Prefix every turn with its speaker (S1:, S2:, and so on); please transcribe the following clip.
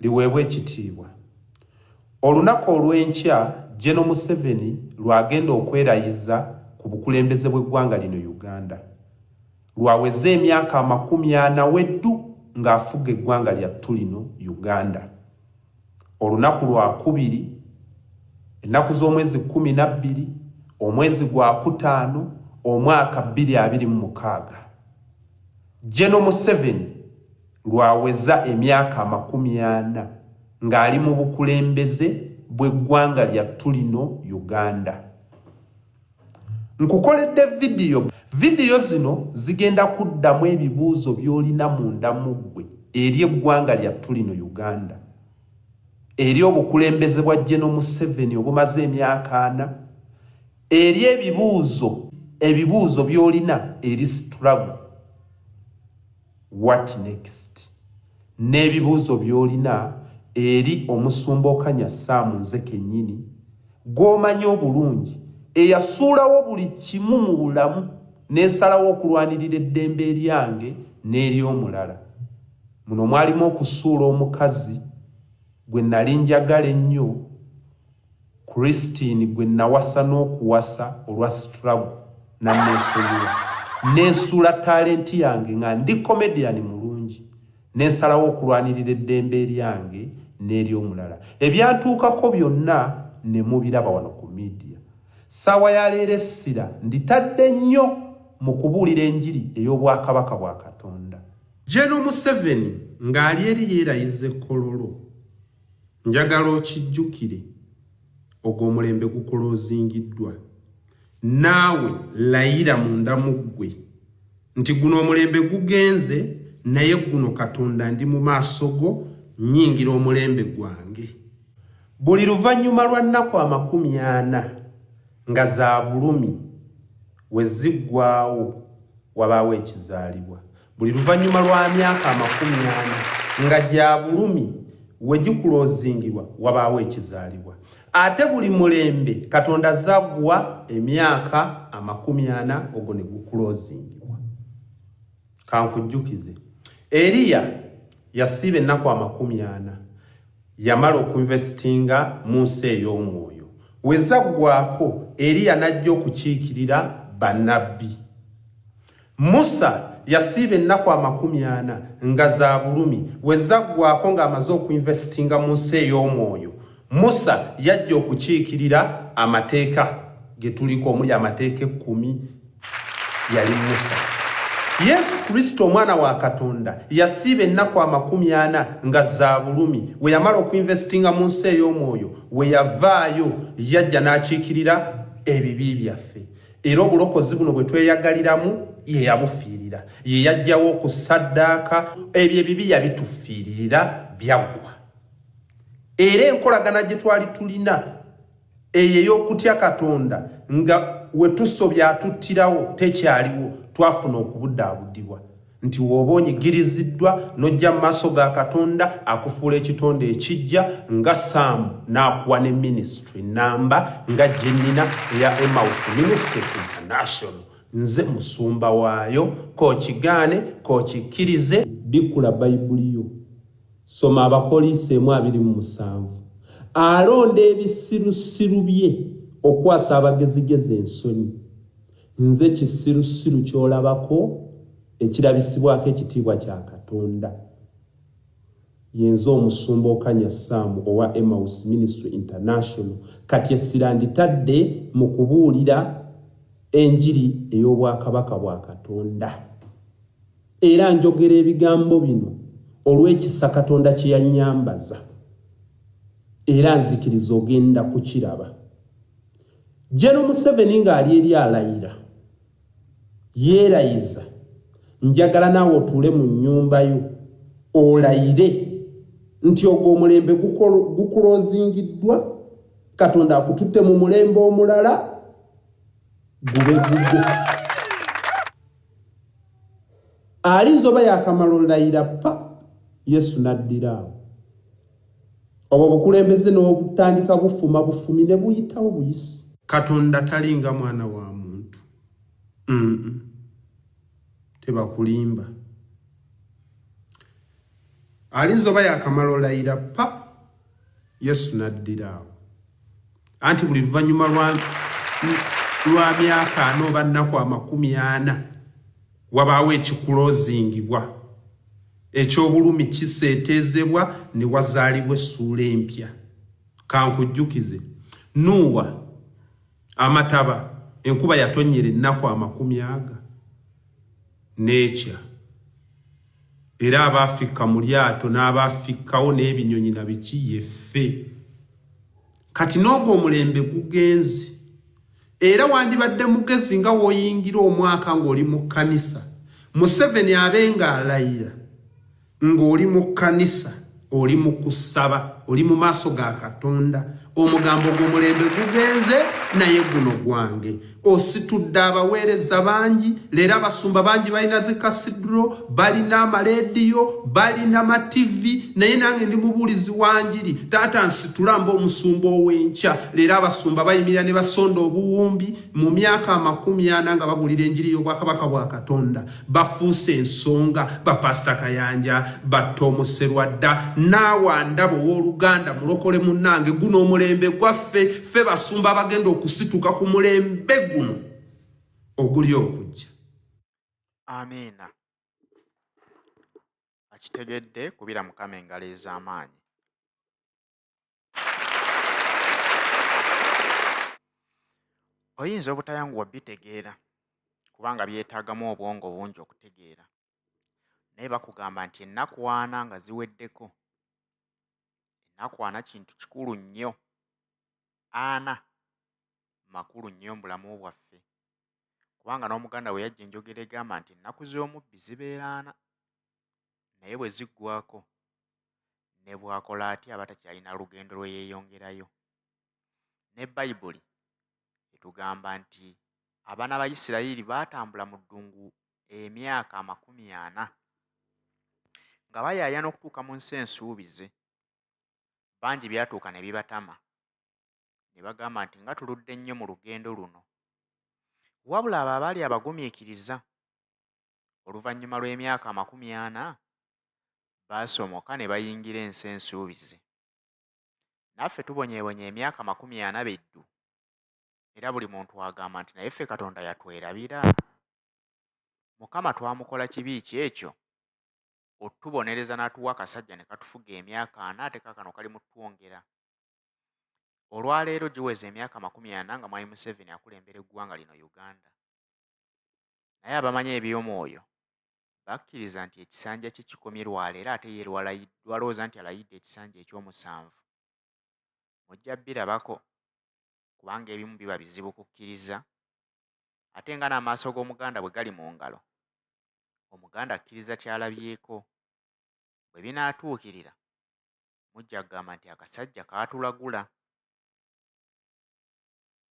S1: Liweebwe ekitiibwa. Olunaku olw'enkya General Museveni lw'agenda okwerayiza ku bukulembeze bw'eggwanga lino Uganda. Lw'aweze emyaka 40 weddu ng'afuga eggwanga lyattu lino Uganda. Olunaku Lwakubiri, ennaku z'omwezi 12, omwezi gwakutaano, omwaka 2026. General Museveni lw'aweza emyaka 40 ng'ali mu bukulembeze bw'eggwanga lyattu lino Uganda. Nkukoledde vidiyo. Vidiyo zino zigenda kuddamu ebibuuzo by'olina munda mu ggwe eri eggwanga lyattu lino Uganda, eri obukulembeze bwa General Museveni obumaze emyaka 40, eri ebibuuzo by'olina eri struggle, what next, n'ebibuuzo by'olina eri omusumba Okanya Sam, nze kennyini gw'omanyi obulungi, eyasuulawo buli kimu mu bulamu n'esalawo okulwanirira eddembe eryange n'ery'omulala. Muno mwalimu okusuula omukazi gwe nali njagala ennyo, Christine, gwe nawasa n'okuwasa olwa struggle, nanneesonyiwa. Nensuula talent yange nga ndi comedian mulungi, nensalawo okulwanirira eddembe eryange n'ery'omulala. Ebyantuukako byonna ne mubiraba wano ku media. Ssaawa ya leero essira nditadde nnyo mu kubuulira enjiri ey'obwakabaka bwa Katonda. General Museveni ng'ali eri yeerayiza ekkololo, njagala okijjukire, ogwo omulembe gukulozingiddwa. Naawe layira munda mu ggwe nti guno omulembe gugenze, naye guno Katonda ndi mu maaso go, nnyingira omulembe gwange. Buli luvannyuma lwa nnaku 40 nga za bulumi we ziggwaawo, wabaawo ekizaalibwa. Buli luvannyuma lwa myaka 40 nga gya bulumi we gikulozingibwa, wabaawo ekizaalibwa. Ate buli mulembe Katonda zaguwa emyaka 40, ogwo ne gukulozingibwa. Kankujjukize, Eriya yasiiba ennaku 40, yamala okuinvestinga mu nsi ey'omwoyo. We zaggwako, Eriya n'ajja okukiikirira bannabbi. Musa yasiiba ennaku 40 nga za bulumi. We zaggwako ng'amaze okuinvestinga mu nsi ey'omwoyo, Musa yajja okukiikirira amateeka ge tuliko, omuli amateeka 10. Yali Musa. Yesu Kristo, omwana wa Katonda, yasiiba ennaku 40 nga za bulumi. We yamala okuinvestinga mu nsi ey'omwoyo, we yavaayo yajja n'akiikirira ebibi byaffe, era obulokozi buno bwe tweyagaliramu ye yabufiirira, ye yajjawo okusaddaaka ebyo ebibi, yabitufiiririra, byaggwa. Era enkolagana gye twali tulina eyo ey'okutya Katonda, nga we tusobya atuttirawo, tekyaliwo. Twafuna okubuddaabudibwa nti w'oba onyigiriziddwa n'ojja mu maaso ga Katonda, akufuula ekitonde ekijja nga Saamu, n'akuwa ne ministry namba nga gye nnina eya Emmaus Ministry International. Nze musumba waayo, k'okigaane k'okikkirize. Bikkula Bayibuli yo, soma Abakoliisi 1:27. Alonda ebisirusiru bye okwasa abagezigezi ensonyi. Nze kisirusiru ky'olabako ekirabisibwako ekitiibwa kya Katonda. Yenze omusumba Okanya Sam owa Emmaus Ministry International. Kati essira nditadde mu kubuulira enjiri ey'obwakabaka bwa Katonda. Era njogera ebigambo bino olw'ekisa Katonda kye yannyambaza, era nzikiriza ogenda kukiraba. General Museveni ng'ali eri alayira, yeerayiza. Njagala naawe otuule mu nnyumba yo olayire nti ogwo omulembe gukulozingiddwa, Katonda akututte mu mulembe omulala, gube gugwo. Alinza oba yakamala olayira, pa Yesu n'addira awo obwo obukulembeze n'obutandika bufuma bufumi ne buyitawo buyisi. Katonda talinga mwana wa muntu. Tebakulimba. Alinza oba yakamala olayira pa Yesu n'addira awo. Anti buli luvannyuma lwa, lwa myaka ana oba nnaku 40 wabaawo ekikulozingibwa, eky'obulumi kiseeteezebwa ne wazaalibwa essuula empya. Kankujjukize, Nuuwa, amataba, enkuba yatonnyera ennaku amakumi aga n'ekya. Era abaafikka mu lyato n'abaafikkawo n'ebinyonyi na biki yeffe. Kati n'ogwo omulembe gugenze. Era wandibadde mugezi nga w'oyingira omwaka ng'oli mu kkanisa. Museveni abe ng'alayira ng'oli mu kkanisa, oli mu kusaba, oli mu maaso ga Katonda. Omugambo gw'omulembe gugenze naye guno gwange. Ositudde abaweereza bangi, leero abasumba bangi balina zi kasidro, balina amaleediyo, balina ma TV, naye nange ndi mubuulizi wa njiri. Taata nsitula mba omusumba ow'enkya. Leero abasumba bayimirira ne basonda obuwumbi mu myaka 40 nga babuulira enjiri y'obwakabaka bwa Katonda. Bafuuse ensonga, ba Pasita Kayanja, ba Tom Serwadda, naawe andaba ow'oluganda mulokole munnange, guno omulembe gwaffe, ffe basumba abagenda okusituka ku mulembe guno oguli okujja.
S2: Amiina. Akitegedde kubira Mukama engalo ez'amaanyi. Oyinza obutayanguwa bitegeera kubanga byetaagamu obwongo bungi okutegeera. Naye bakugamba nti ennaku ana nga ziweddeko, ennaku ana kintu kikulu nnyo. Ana makulu nnyo mu bulamu bwaffe kubanga n'Omuganda bwe yajja enjogera egamba nti ennaku z'omubbi zibeera ana naye bwe ziggwaako ne bw'akola atya aba takyalina lugendo lwe yeeyongerayo. Ne Bayibuli etugamba nti abaana ba Isirayiri baatambula mu ddungu emyaka 40 nga bayaayana okutuuka mu nsi ensuubize. Bangi byatuuka ne bibatama ne bagamba nti nga tuludde nnyo mu lugendo luno. Wabula abo abaali abagumiikiriza oluvannyuma lw'emyaka 40 baasomoka ne bayingira ensi ensuubize. Naffe tubonyeebonye emyaka 40 beddu era buli muntu agamba nti naye ffe Katonda yatwerabira. Mukama twamukola kibi ki ekyo otubonereza n'atuwa akasajja ne katufuga emyaka ana ate kaakano kali mu twongera. Olwaleero giweze emyaka 40 nga Mwami Museveni akulembera eggwanga lino Uganda. Naye abamanyi eby'omwoyo bakkiriza nti ekisanja kye kikomye lwaleero ate ye lwalowooza nti alayidde ekisanja eky'omusanvu. Mujja birabako kubanga ebimu biba bizibu kukkiriza ate nga n'amaaso g'Omuganda bwe gali mu ngalo, Omuganda akkiriza ky'alabyeko. Bwe binaatuukirira mujja kugamba nti akasajja kaatulagula.